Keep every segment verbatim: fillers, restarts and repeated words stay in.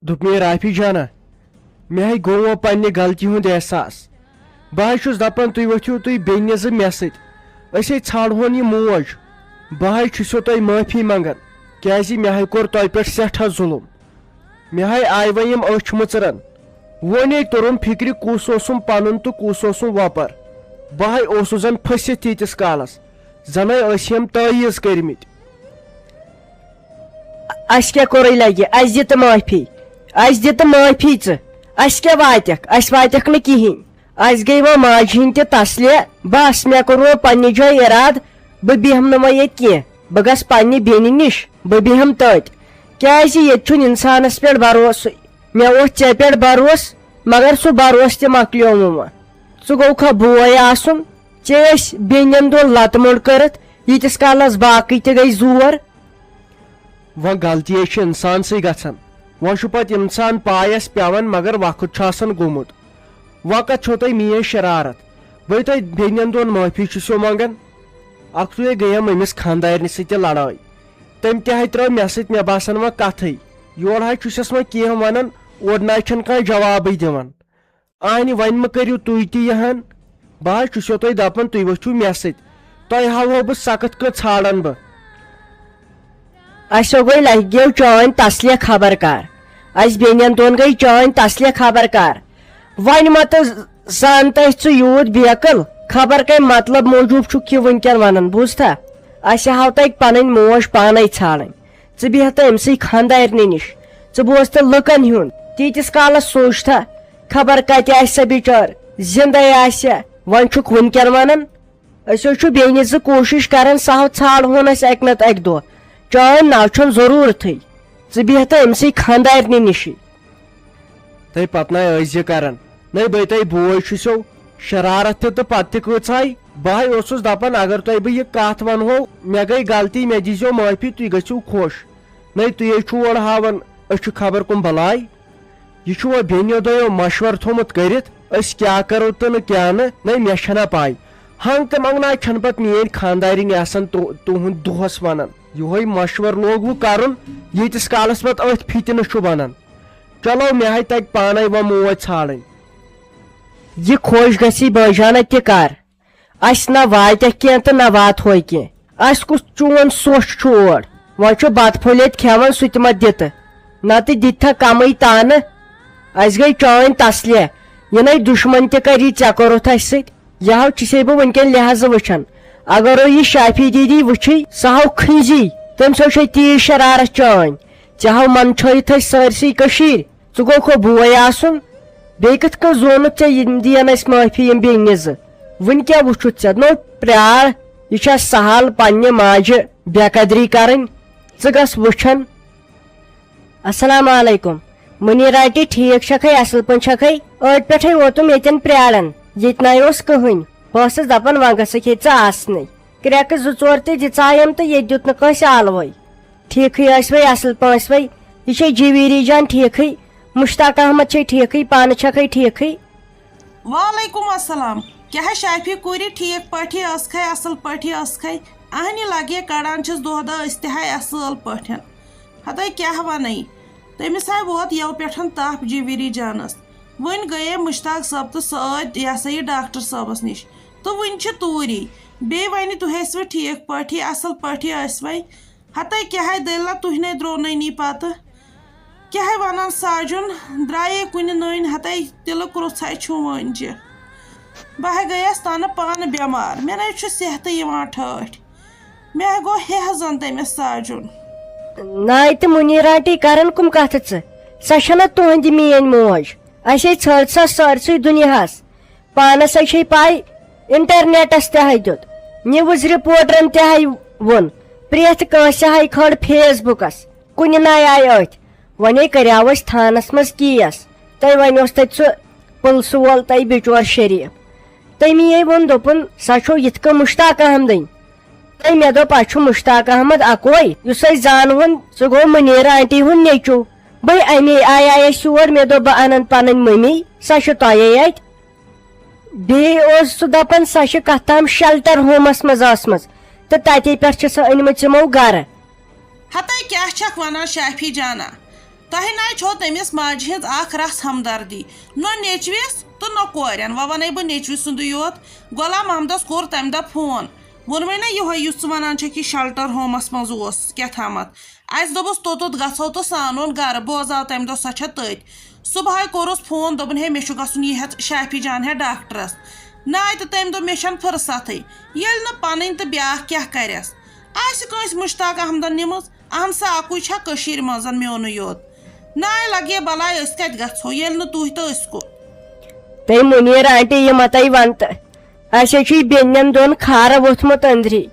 دوٚپ مےٚ، "رافی جانا، مےٚ ہے گوٚو وۄنۍ پننہِ غلطی ہُنٛد احساس۔ بہٕ ہے چھُس دپان، تُہۍ ؤتھِو تُہۍ بیٚنہِ زٕ مےٚ سۭتۍ۔ أسۍ ہے ژھانڈہون یہِ موج۔ بہٕ ہے چھُسو تۄہہِ معٲفی منٛگان، کیازِ مےٚ ہے کوٚر تۄہہِ پٮ۪ٹھ سٮ۪ٹھاہ ظُلُم۔ مےٚ ہے آیہِ وۄنۍ یِم أچھ مٕژرن۔ وۄنۍ ہے توٚرُم فِکرِ، کُس اوسُم پنُن تہٕ کُس اوسُم وۄپر۔ بہٕ ہے اوسُس زن پھٔسِتھ ییٖتِس کالس، زن ہے ٲسۍ یِم تعویٖذ کٔرمٕتۍ۔" اسہِ کیٛاہ کوٚرُے لگہِ؟ اسہِ دِ تہٕ معٲفی، اسہِ دِ تہٕ معٲفی ژٕ۔ اسہِ کیٛاہ واتٮ۪کھ؟ اسہِ واتٮ۪کھ نہٕ کِہیٖنۍ۔ اسہِ گٔے وۄنۍ ماجہِ ہِنٛدۍ تہِ تسلہِ۔ بس، مےٚ کوٚر وۄنۍ پننہِ جایہِ ارادٕ، بہٕ بیٚہمہٕ نہٕ وۄنۍ ییٚتہِ کینٛہہ۔ بہٕ گژھٕ پننہِ بیٚنہِ نِش، بہٕ بیٚہمہٕ تٔتۍ۔ کیٛازِ ییٚتہِ چھُنہٕ انسانس پٮ۪ٹھ بھروسہٕ۔ مےٚ اوس ژےٚ پٮ۪ٹھ بھروسہٕ، مگر سُہ بھروسہٕ تہِ مۄکلیومُت وۄنۍ۔ ژٕ گوٚوکھا بوے آسُن؟ ژےٚ ٲسۍ بیٚنٮ۪ن دۄن لتہٕ موٚنڈ کٔرِتھ، ییٖتِس کالس باقٕے تہِ گٔے زور۔ وۄنۍ غلطی ہے چھِ انسانسٕے گژھان، وۄنۍ چھُ پتہٕ انسان پایس پٮ۪وان، مگر وقت چھُ آسان گوٚمُت۔ وۄنۍ کتھ چھو تۄہہِ میٲنۍ شرارت؟ بٔے تۄہہِ بیٚنٮ۪ن دۄن معٲفی چھُسو منٛگان۔ اکھتُے گٔیم أمِس خانٛدارنہِ سۭتۍ تہِ لڑٲے۔ تٔمۍ تہِ ہے ترٲو مےٚ سۭتۍ، مےٚ باسان، وۄنۍ کتھٕے۔ یورٕ ہے چھُسس وۄنۍ کینٛہہ ونان، اورٕ نہ چھنہٕ کانٛہہ جوابٕے دِوان۔ اہنہِ، وۄنۍ مہ کٔرِو تُہۍ تہِ یہِ ہن۔ بہٕ حظ چھُسو تۄہہِ دپان، تُہۍ ؤتھِو مےٚ سۭتۍ۔ تۄہہِ ہاوہو بہٕ سخت کٔژ ژھانڈن بہٕ۔ اسہِ گوٚو لگیو چٲنۍ تسلہِ خبر کر۔ اسہِ بیٚنٮ۪ن دۄن گٔے چٲنۍ تسلہِ خبر کر۔ وۄنۍ مہ تہٕ زان تہٕ ژٕ یوٗت بیقل، خبر کمہِ مطلب موٗجوٗب چھُکھ یہِ وٕنکٮ۪ن ونان، بوٗزتھا؟ اسہِ ہاو تۄہہِ پنٕنۍ موج پانے ژھانڈٕنۍ۔ ژٕ بیٚہہ تہٕ أمۍ سٕے خانٛدارنہِ نِش۔ ژٕ بوز تہٕ لُکن ہُنٛد۔ تیٖتِس کالس سوٗنٛچ تھا، خبر کتہِ آسہِ سۄ بِچٲر، زِندَے آسہِ۔ وۄنۍ چھُکھ وٕنکٮ۪ن ونان۔ أسۍ حظ چھُ بیٚنہِ زٕ کوٗشِش کران، سۄ ہاو ژھانٛڈہون أسۍ اکہِ نتہٕ اکہِ دۄہ۔ چٲنۍ ناو چھُنہٕ ضروٗرتھٕے۔ ژٕ بیٚہہ تہٕ أمۍ سٕے خانٛدارنہِ نِشی۔ تۄہہِ پتہٕ نَے ٲسۍ زِ کران، نَے بے تۄہہِ بوے چھُسو، شرارت تہِ تہٕ پتہٕ تہِ کۭژاے۔ بہٕ ہَے اوسُس دپان، اگر تۄہہِ بہٕ یہِ کتھ ونہو، مےٚ گٔے غلطی، مےٚ دیٖزیو معٲفی، تُہۍ گٔژھِو خۄش۔ نَے تُہۍ ہے چھِو اورٕ ہاوان، أسۍ چھِ خبر کُم بلاے۔ یہِ چھُ وۄنۍ بیٚنیو دۄیو مشور تھوٚمُت کٔرِتھ، أسۍ کیٛاہ کرو تہٕ نہٕ کیٛاہ نہٕ، نَے مےٚ چھَنہ پَے۔ ہنٛگ تہٕ منٛگناے چھَنہٕ پتہٕ میٛٲنۍ خانٛدارِنۍ آسان تُہ-، تُہُنٛد دۄہس ونان۔ یِہوٚے مشور لوگوُ کرُن، ییٖتِس کالس پتہٕ أتھۍ فِتنہٕ چھُ بنان۔ چلو، مےٚ ہاے تگہِ پانے وۄنۍ موج ژھانڈٕنۍ۔ یہِ خۄش گژھی بٲجانہ تہِ کر۔ اسہِ نہ واتہِ کینٛہہ تہٕ نہ واتہوے کینٛہہ۔ اسہِ کُس چون سوچھ چھُ اور؟ وۄنۍ چھُ بتہٕ پھوٚلۍ ییٚتہِ کھٮ۪وان، سُہ تہِ ما دِتہٕ؟ نتہٕ دِتہِ تھا کمٕے تانہٕ۔ اسہِ گٔے چٲنۍ تسلہِ۔ یہِ نے دُشمن تہِ کری ژےٚ کوٚرُتھ اسہِ سۭتۍ۔ یہِ ہاو چھسے بہٕ وٕنکٮ۪ن لحاظہٕ وٕچھان۔ اگرو یہِ شافی دیدی وٕچھے، سۄ ہاو کھنزی۔ تٔمۍ سو چھے تیٖژ شرارت چٲنۍ۔ ژےٚ ہاو منٛدچھٲیِتھ أسۍ سٲرسٕے کٔشیٖرِ۔ ژٕ گوٚوکھو بوے آسُن؟ بیٚیہِ کِتھ کٔنۍ زونُتھ ژےٚ یِم دِین اَسہِ معٲفی یِم بیٚنہِ زٕ؟ وٕنہِ کیٛاہ وٕچھُتھ ژےٚ؟ نو پرٛار، یہِ چھا سہل پننہِ ماجہِ بے قدری کرٕنۍ؟ ژٕ گژھ وٕچھن۔ السلام علیکم۔ منیٖر آنٹی، ٹھیٖک چھکھے؟ اصل پٲٹھۍ چھکھے؟ ٲدۍ پٮ۪ٹھے ووتُم ییٚتٮ۪ن پرٛاران، ییٚتہِ نَے اوس کٕہٕنۍ۔ بہٕ ٲسٕس دپان وۄنۍ گژھکھ ییٚتہِ ژٕ آسنٕے۔ کرٛٮ۪کہٕ زٕ ژور تہِ دِژایَم تہٕ ییٚتہِ دیُت نہٕ کٲنٛسہِ آلوَے۔ ٹھیکھٕے ٲسۍ وے، اصل پٲٹھۍ ٲسۍ وے؟ یہِ چھے جویری جان ٹھیکھٕے؟ مشتاق احمد چھے ٹھیکھٕے؟ پانہٕ چھکھے ٹھیکھٕے؟ وعلیکم السلام۔ کیٛاہ شافی کوٗری، ٹھیک پٲٹھی ٲسکھے، اصل پٲٹھی ٲسکھے؟ اہنہِ لگے کڑان چھِس دۄہ دۄہ أسۍ تہِ ہاے اصل پٲٹھۍ۔ ہتے کیٛاہ ونے، تٔمِس ہاے ووت یَوٕ پٮ۪ٹھ تپھ جویری جانس۔ وۄنۍ گٔیے مشتاق صٲب تہٕ سۭتۍ یہِ ہسا یہِ ڈاکٹر صٲبس نِش۔ تہٕ وٕنہِ چھِ توٗری۔ بیٚیہِ ونہِ تُہۍ ٲسوٕ ٹھیک پٲٹھی، اصل پٲٹھی ٲسوَے؟ ہتے کیٛاہ ہے دٔلیٖلہ، تُہۍ نے درٛونٲنی پتہٕ؟ کیٛاہ ہے ونان ساجُن، درٛایے کُنہِ نٔنۍ، ہتے تِلہٕ کرٛوژھے چھُ وٲنجہِ۔ بہٕ ہے گٔیس تنہٕ پانہٕ بٮ۪مار، مےٚ نے چھُ صحتٕے یِوان ٹھٲٹھۍ۔ مےٚ ہے گوٚو ہیہ زن تٔمِس ساجُن۔ ناے تہٕ منیٖر آنٹی کرن کُم کتھٕ ژٕ؟ سۄ چھےٚ نہ تُہنٛدِ میٲنۍ موج۔ اسے ژھٲرۍ سۄ سٲرسٕے دُنیاہس۔ پانس ہے چھے پاے، انٹرنیٹس تہِ ہے دیُت، نیوز رپورٹرن تہِ ہے ووٚن، پرٛٮ۪تھ کٲنٛسہِ ہے کھٲر فیس بُکس، کُنہِ ناے آیہِ أتھۍ۔ وۄنۍ ہے کریاو أسۍ تھانس منٛز کیس، تہٕ وۄنۍ اوس تتہِ سُہ پُلسہٕ وول تہٕ بچور شریف۔ تٔمی ہے ووٚن، دوٚپُن، سۄ چھو یِتھ کٔنۍ مشتاق احمدٕنۍ۔ تہٕ مےٚ دوٚپ، اسہِ چھُ مشتاق احمد اکوے، یُس أسۍ زانہون، سُہ گوٚو منیرا آنٹی ہُنٛد نیٚچو۔ بہٕ اَمے آیے اَسہِ یور، مےٚ دوٚپ، بہٕ اَنَن پنٕنۍ مٔمی، سۄ چھِ تۄہے اَتہِ۔ بیٚیہِ اوس سُہ دَپان، سۄ چھِ کَتھ تام شیلٹر ہومَس منٛز ٲسمٕژ تہٕ تَتے پٮ۪ٹھ چھِ سۄ أنمٕژ یِمو گَرٕ۔ ہتے کیٛاہ چھکھ وَنان شافی جانا؟ تۄہہِ نَے چھو تٔمِس ماجہِ ہٕنٛز اکھ رژھ ہمدردی، نہ نیٚچوِس تہٕ نہ کورٮ۪ن۔ وۄنۍ وَنے بہٕ نیٚچوِ سُنٛدُے یوت۔ غلام محمدس کوٚر تَمہِ دۄہ فون، ووٚنمَے نہ یِہوٚے یُس ژٕ وَنان چھَکھ یہِ شلٹر ہومس منٛز اوس کیٛاہ تھامَتھ۔ اَسہِ دوٚپُس توٚتُتھ گژھو تہٕ سُہ اَنون گرٕ۔ بوزاو تَمہِ دۄہ سۄ چھےٚ تٔتۍ۔ صبحٲے کوٚرُس فون، دوٚپُن ہے مےٚ چھُ گژھُن یہِ ہٮ۪تھ شافی جان ہٮ۪تھ ڈاکٹرس۔ نہ تہٕ تٔمۍ دوٚپ مےٚ چھَنہٕ فرصتھٕے، ییٚلہِ نہٕ پَنٕنۍ تہٕ بیٛاکھ کیٛاہ کَرٮ۪س۔ آسہِ کٲنٛسہِ مشتاق احمدن نِمٕژ؟ اہن سا، اکُے چھا کٔشیٖرِ منٛز میونُے یوت؟ ناے لگے بلاے، أسۍ کتہِ گژھو ییٚلہِ نہٕ تُہۍ تہٕ أسۍ کُس؟ تٔمۍ مُنیٖر آنٹی یہِ متے ونتہٕ، اسہِ چھُے بیٚنٮ۪ن دۄن کھارٕ ووٚتھمُت أنٛدری۔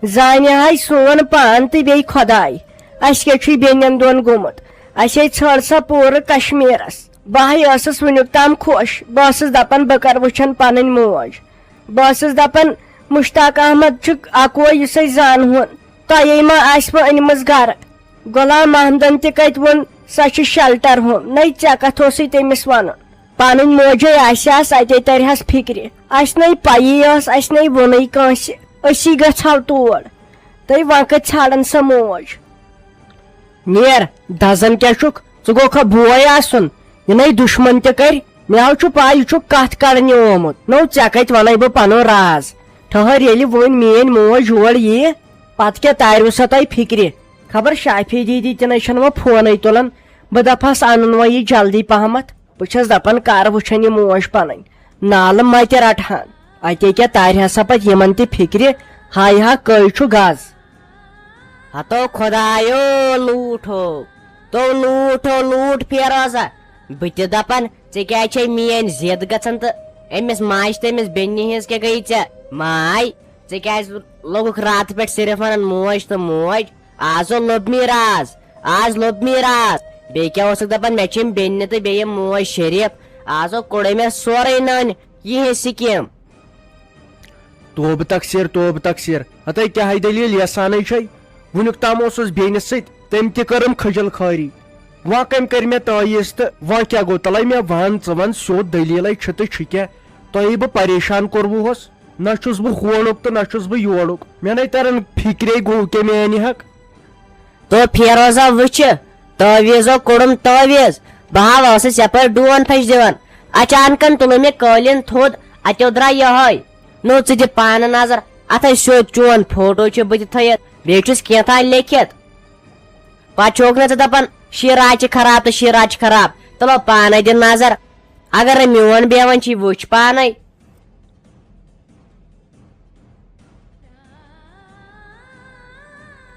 زانہِ ہاے سون پان تہٕ بیٚیہِ خۄداے، اسہِ کیٛاہ چھُے بیٚنٮ۪ن دۄن گوٚمُت؟ اسے ژھٲر سۄ پوٗرٕ کشمیٖرس۔ بہٕ ہاے ٲسٕس وُنیُک تام خۄش، بہٕ ٲسٕس دپان بہٕ کر وٕچھن پنٕنۍ موج۔ بہٕ ٲسٕس دپان مشتاق احمد چھُ اکوے یُس اسہِ زانہون، تۄہے ما آسِوٕ أنمٕژ گرٕ؟ غلام محمدن تہِ کتہِ ووٚن سۄ چھِ شلٹر ہوم؟ نَے ژےٚ کتھ اوسُے تٔمِس ونُن؟ پنٕنۍ موجے آسہِ ہس اتے ترِ ہس فکرِ۔ اسہِ نَے پیی ٲس، اسہِ نَے ووٚنُے کٲنٛسہِ، أسی گژھہو تور۔ تہٕ وۄنۍ کتہِ ژھانڈن سۄ موج؟ نیر، دزان کیٛاہ چھُکھ؟ ژٕ گوکھا بوے آسُن؟ یہِ نَے دُشمن تہِ کرِ۔ مےٚ ہا چھُ پاے یہِ چھُ کتھ کڑنہِ آمُت۔ نو ژےٚ کتہِ ونَے بہٕ پنُن راز؟ ٹھٔہر، ییٚلہِ وۄنۍ میٲنۍ موج یور ییہِ، پتہٕ کیٛاہ تاریو سا تۄہہِ فکرِ؟ خبر شافی دیدی تہِ نَے چھنہٕ وۄنۍ فونٕے تُلان۔ بہٕ دپہس انُن وۄنۍ یہِ جلدی پہمتھ۔ بہٕ چھس دپان کر وٕچھن یہِ موج پنٕنۍ، نالہٕ متہِ رٹہٕ ہن۔ اتے کیٛاہ تارِ ہا سا پتہٕ یِمن تہِ فکرِ، ہاے ہا کٔہۍ چھُ گز۔ ہتو خۄدایو لوٗٹھو، تو لوٗٹھو لوٗٹھ فیروزہ۔ بہٕ تہِ دپان، ژےٚ کیٛازِ چھے میٲنۍ ضد گژھان تہٕ أمِس ماجہِ تہٕ أمِس بیٚنہِ ہٕنٛز کیٛاہ گٔیے ژےٚ ماے؟ ژےٚ کیٛازِ لوٚگُکھ راتہٕ پٮ۪ٹھ صرف ونان موج تہٕ موج؟ آز لوٚب میٖراث، آز لوٚب میٖراث۔ بیٚیہِ کیٛاہ اوسُکھ دپان، مےٚ چھِ یِم بیٚنہِ تہٕ بیٚیہِ یِم موج شریف۔ آز کوٚڑے مےٚ سورُے نٔنۍ یِہنٛز سکیٖم۔ توبہٕ تقصیر، توبہٕ تقصیر۔ ہتے کیٛاہ ہے دٔلیٖل یژھانٕے چھے؟ وُنیُک تام اوسُس بیٚنہِ سۭتۍ، تٔمۍ تہِ کٔرٕم خجل خٲری۔ وۄنۍ کٔمۍ کٔرۍ مےٚ تٲویٖز تہٕ وۄنۍ کیٛاہ گوٚو؟ تَلَے مےٚ وَن، ژٕ وَن سیوٚد دٔلیٖلَے چھِ تہٕ چھِ کیٛاہ؟ تۄہے بہٕ پریشان کوٚروُہَس۔ نہ چھُس بہٕ ہورُک تہٕ نہ چھُس بہٕ یورُک۔ مےٚ نَے تَران فِکرے گوٚو کیٛاہ میٛانہِ حق۔ تو فیروزہ وٕچھِ، تٲویٖزو کوٚڑُم تٲویٖز۔ بہٕ ہا ٲسٕس یپٲرۍ ڈون پھش دِوان، اچانکن تُلُن مےٚ قٲلیٖن تھوٚد، اتیو درٛاو یِہوٚے۔ نو ژٕ دِ پانہٕ نظر، اتھے سیوٚد چون فوٹو چھُ بٕتھِ تھٲیِتھ، بیٚیہِ چھُس کینٛہہ تام لیکھِتھ۔ پتہٕ چھُکھ نہٕ ژٕ دپان شیٖراز چھِ خراب تہٕ شیٖراز چھِ خراب۔ تُلو پانے دِ نظر، اگر نہٕ میون بیہوان چھُے وٕچھ پانے۔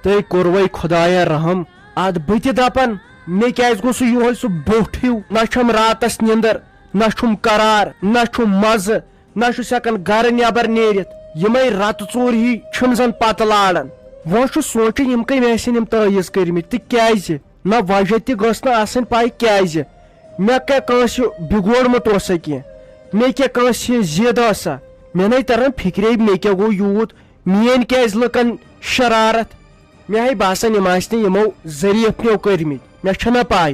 تٔمۍ کوٚروے خۄدایا رحم۔ ادٕ بہٕ تہِ دپن، مےٚ کیازِ گوٚو سُہ یِہوٚے سُہ بوٚٹھ ہیوٗ؟ نہ چھم راتس نِندٕر، نہ چھُم قرار، نہ چھُم مزٕ، نہ چھُس ہٮ۪کان گرٕ نٮ۪بر نیٖرِتھ۔ یِمے رتہٕ ژوٗرِ ہی چھِم زن پتہٕ لاران۔ وۄنۍ چھُس سونٛچان، یِم کٔمۍ آسن یِم تٲویٖز کٔرمٕتۍ تہٕ کیازِ؟ نہ وجہ تہِ گٔژھ نہٕ آسٕنۍ پاے کیازِ۔ مےٚ کیٛاہ کٲنٛسہِ بِگوڑمُت اوسا کینٛہہ؟ مےٚ کیٛاہ کٲنٛسہِ ہٕنٛز ضد ٲسا؟ مےٚ نَے تران فِکرے، مےٚ کیٛاہ گوٚو یوٗت؟ میٲنۍ کیٛازِ لُکن شرارت؟ مےٚ ہے باسان، یِم آسہِ نہٕ یِمو ظریٖفنیو کٔرمٕتۍ، مےٚ چھَنہ پاے۔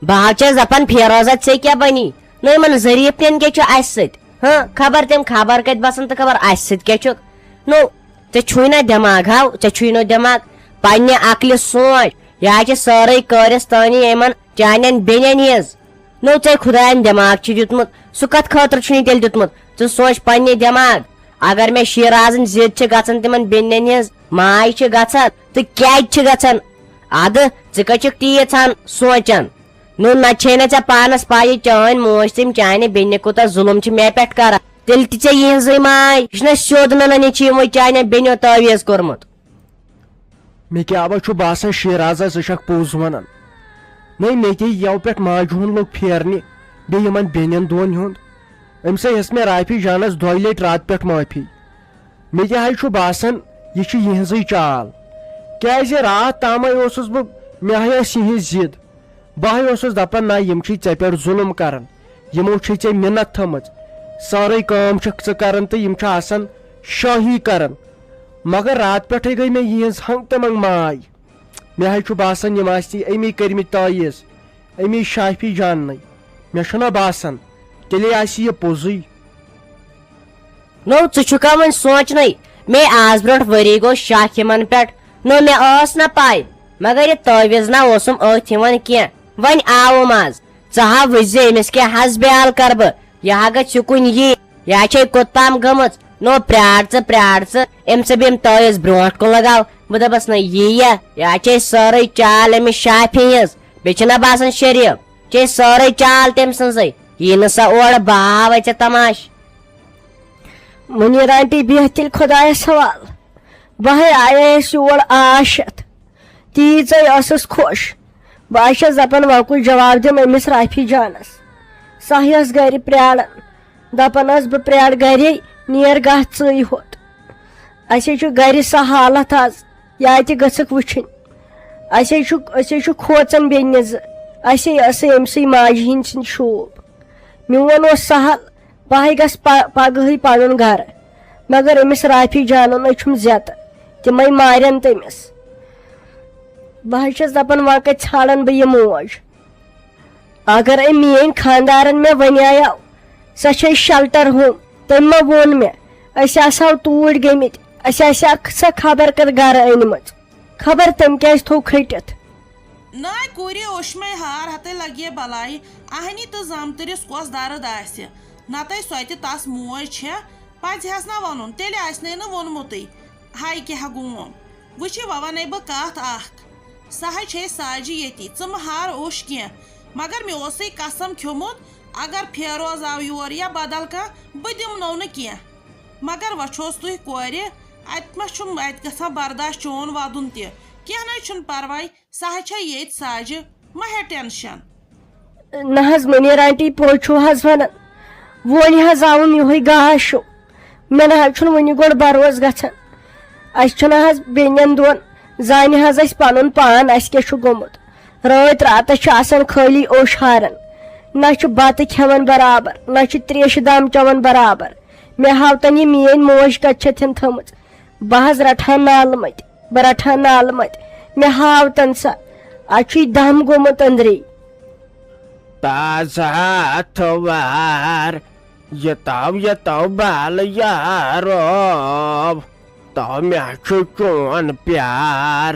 بہٕ ہا چھَس دَپان، فیروزہ، ژےٚ کیٛاہ بَنی؟ نہ، یِمن ظریٖفنٮ۪ن کیٛاہ چھُ اَسہِ سۭتۍ؟ ہاں، خبر تِم خبر کَتہِ بَسَن تہٕ خبر اَسہِ سۭتۍ کیٛاہ چھُکھ؟ نو، ژےٚ چھُے نہ دٮ۪ماغ، ہاو، ژےٚ چھُے نہٕ دٮ۪ماغ۔ پننہِ عقلہِ سونٛچ، یہِ ہا چھِ سٲرٕے کٲرِستٲنی یِمن چانٮ۪ن بیٚنٮ۪ن ہِنٛز۔ نو، ژےٚ خۄدایَن دٮ۪ماغ چھُ دیُتمُت، سُہ کَتھ خٲطرٕ چھُے تیٚلہِ دیُتمُت؟ ژٕ سونٛچ پننہِ دٮ۪ماغ۔ اگر مےٚ شیٖرازٕنۍ ضد چھِ گژھان تِمن بیٚنٮ۪ن ہِنٛز، ماے چھِ گژھان، تہٕ کیٛازِ چھِ گژھان؟ ادٕ ژٕ کَتہِ چھُکھ تیٖژہن سونٛچان؟ نو، نہ چھے نہ ژےٚ پانس پاے، یہِ چٲنۍ موج تہٕ یِم چانہِ بیٚنہِ کوٗتاہ ظُلُم چھِ مےٚ پٮ۪ٹھ کران۔ تیٚلہِ تہِ ژےٚ یِہنٛزٕے ماے۔ یہِ چھُنہ سیوٚد ننان، یہِ چھِ یِمو چانٮ۪ن بیٚنیو تٲویٖز کوٚرمُت۔ مےٚ کیٛاہ وۄنۍ چھُ باسان، شیرازا، ژٕ چھکھ پوٚز ونان۔ نٔے، مےٚ تہِ یَوٕ پٮ۪ٹھ ماجہِ ہُنٛد لوٚگ پھیرنہِ، بیٚیہِ یِمن بیٚنٮ۪ن دۄن ہُنٛد۔ أمۍ سا ہیٚژ مےٚ رافی جانس دۄیہِ لٹہِ راتہٕ پٮ۪ٹھ معٲفی۔ مےٚ تہِ ہاے چھُ باسان، یہِ چھِ یِہنٛزٕے چال۔ کیٛازِ راتھ تامے اوسُس بہٕ، مےٚ ہاے ٲس یِہنٛز ضد۔ بہٕ ہاے اوسُس دپان، نہ، یِم چھِ ژےٚ پٮ۪ٹھ ظُلُم کران، یِمو چھے ژےٚ مِنت تھٲمٕژ، سٲرٕے کٲم چھکھ ژٕ کران تہٕ یِم چھِ آسان شٲہی کران۔ مگر راتہٕ پٮ۪ٹھے گٔے مےٚ یِہنٛز ہنٛگ تہٕ منٛگ ماے۔ مےٚ ہاے چھُ باسان، یِم آسہِ اَمی کٔرمٕتۍ تٲویٖز، اَمی شافی جاننٕے۔ مےٚ چھُنہ باسان، تیٚلے آسہِ یہِ پوٚزُے۔ نو، ژٕ چھُکھا وۄنۍ سونٛچنَے؟ مے آز برونٛٹھ ؤری گوٚو شاہ یِمن پٮ۪ٹھ۔ نو، مےٚ ٲس نہ پَے۔ مگر یہِ تعویذ نہ اوسُم أتھۍ یِوان کینٛہہ۔ وۄنۍ آوُم آز۔ ژٕ ہا وٕچھ زِ أمِس کیٛاہ حظ بیال کر بہٕ؟ یہِ ہا گژھِ یُکُن یی۔ یا چھے کوٚت تام گٔمٕژ؟ نو پرٛار ژٕ، پرٛار ژٕ۔ أمۍ ژٕ بیٚیہِ تعویذ برونٛٹھ کُن لگاو۔ بہٕ دپس نہ یی یا۔ یا چھے سٲرٕے چال أمِس شافی ہٕنٛز۔ بیٚیہِ چھِنہ باسان شریف۔ چھے سٲرٕے چال تٔمۍ سٕنٛزٕے۔ یی نہٕ سۄ اورٕ، بہٕ ہاوے ژےٚ تماش۔ منیٖر آنٹی، بیٚہہ تیٚلہِ خۄدایس حوال۔ بہٕ ہے آیس یور آش ہٮ۪تھ۔ تیٖژے ٲسٕس خۄش۔ بہٕ ہا چھَس دَپان، وۄنۍ کُس جواب دِمہٕ أمِس رافی جانَس؟ سۄ ٲس گَرِ پرٛاران۔ دَپان ٲس، بہٕ پرٛارٕ گَرے، نیر گژھ ژٕے ہوٚت۔ اَسے چھُ گَرِ سۄ حالت آز، یا تہِ گٔژھٕکھ وٕچھِنۍ۔ اَسے چھُ، أسے چھُ کھوژان بیٚنہِ زٕ۔ اَسے ٲسٕے أمۍ سٕے ماجہِ ہِنٛدۍ سٕنٛدۍ شوٗب۔ میون اوس سہل، بہٕ ہاے گژھٕ پ-، پگہٕے پنُن گرٕ، مگر أمِس رافی جانن ہے چھُم زیتہٕ، تِمے مارن تٔمِس۔ بہٕ حظ چھَس دپان، وۄنۍ کتہِ ژھانڈن بہٕ یہِ موج؟ اگر أمۍ میٲنۍ خاندارن مےٚ ونیایو، سۄ چھے شلٹر ہوم، تٔمۍ ما ووٚن مےٚ، أسۍ آسہو توٗرۍ گٔمٕتۍ، اَسہِ آسہِ ہا سۄ خبر کتھ گرٕ أنمٕژ۔ خبر تٔمۍ کیازِ تھوٚو کھٔٹِتھ۔ ناے کوٗرِ اوشمے ہار ہتے لگیے بلاے، اہنی تہٕ زامتٕرِس کۄس درد آسہِ، نتہٕ سۄ تہِ تس موج چھےٚ، پزِ ہس نا ونُن، تیٚلہِ آسہِ نے نہٕ ووٚنمُتٕے۔ ہاے کیٛاہ گوم، وٕچھِ وۄنۍ ونَے بہٕ کتھ اکھ۔ سۄ ہے چھے ساجہِ ییٚتی، ژٕ مہٕ ہار اوش کینٛہہ، مگر مےٚ اوسُے قسم کھیوٚمُت، اگر فیروز آو یور یا بدل کانٛہہ، بہٕ دِمنو نہٕ کینٛہہ۔ مگر وۄنۍ چھوس تُہۍ کورِ، اتہِ ما چھُم، اتہِ گژھان برداش چون ودُن تہِ۔ کینٛہہ نَے چھُنہٕ پرواے، سۄ ہا چھےٚ ییٚتۍ ساجہِ، مہ ہےٚ ٹینشن۔ نہ حظ منیر آنٹی، پوٚز چھُو حظ ونان، وۄنۍ حظ آوُم یِہوٚے گاش ہیوٗ۔ مےٚ نہ حظ چھُنہٕ وُنہِ گۄڈٕ بروسہٕ گژھان۔ اَسہِ چھُنہٕ حظ بیٚنٮ۪ن دۄن زانہِ حظ اَسہِ پنُن پان، اَسہِ کیٛاہ چھُ گوٚمُت۔ رٲتۍ راتس چھِ آسان خٲلی اوٚش ہاران، نہ چھُ بتہٕ کھٮ۪وان برابر، نہ چھُ تریشہِ دام چٮ۪وان برابر۔ مےٚ ہاو تن یہِ میٲنۍ موج کتہِ چھتھن تھٲمٕژ۔ بہٕ حظ رٹہٕ ہا نالہٕ مٔتۍ، بہٕ رٹہٕ ہا نالہٕ مٔتۍ۔ مےٚ ہاو تن سۄ، اتھ چھُے دم گوٚمُت أندرٕے۔ تازٕ ہتھ وار، یہِ تاو، یہِ تاو بال یارو، تاو مےٚ چھُ چون پیار۔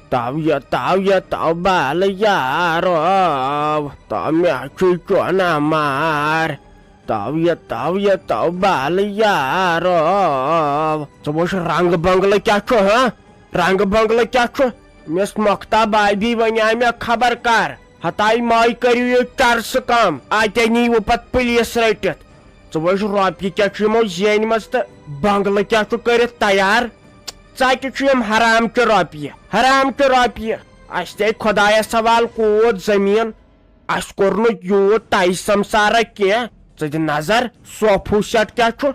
تاو یہِ، تاو یہِ، تاو بال یارو، تاو مےٚ چھُ چون مار۔ تاو یہِ، تاو یہِ، تاو بال یارو۔ ژٕ وٕچھ رنگ بنگلہٕ کیٛاہ چھُ، ہاں؟ رنگ بنگلہٕ کیٛاہ چھُ؟ مِس مۄختا بابی ونیٛاے مےٚ خبر کر۔ ہتاے ماے کٔرِو یہِ چرسہٕ کم، اتہِ نیٖوٕ پتہٕ پُلیٖس رٔٹِتھ۔ ژٕ وٕچھ رۄپیہِ کیٛاہ چھُ یِمو زینمژ تہٕ بنگلہٕ کیٛاہ چھُ کٔرِتھ تیار۔ ژتہِ چھُ یِم حرام چہِ رۄپیہِ، حرام چہِ رۄپیہِ۔ اسہِ تہِ خۄدایس حوال کوٗت زٔمیٖن، اسہِ کوٚر نہٕ یوٗت ٹاے سمسارا کینٛہہ۔ ژٕ دِ نظر، صوفو سیٹ کیٛاہ چھُ؟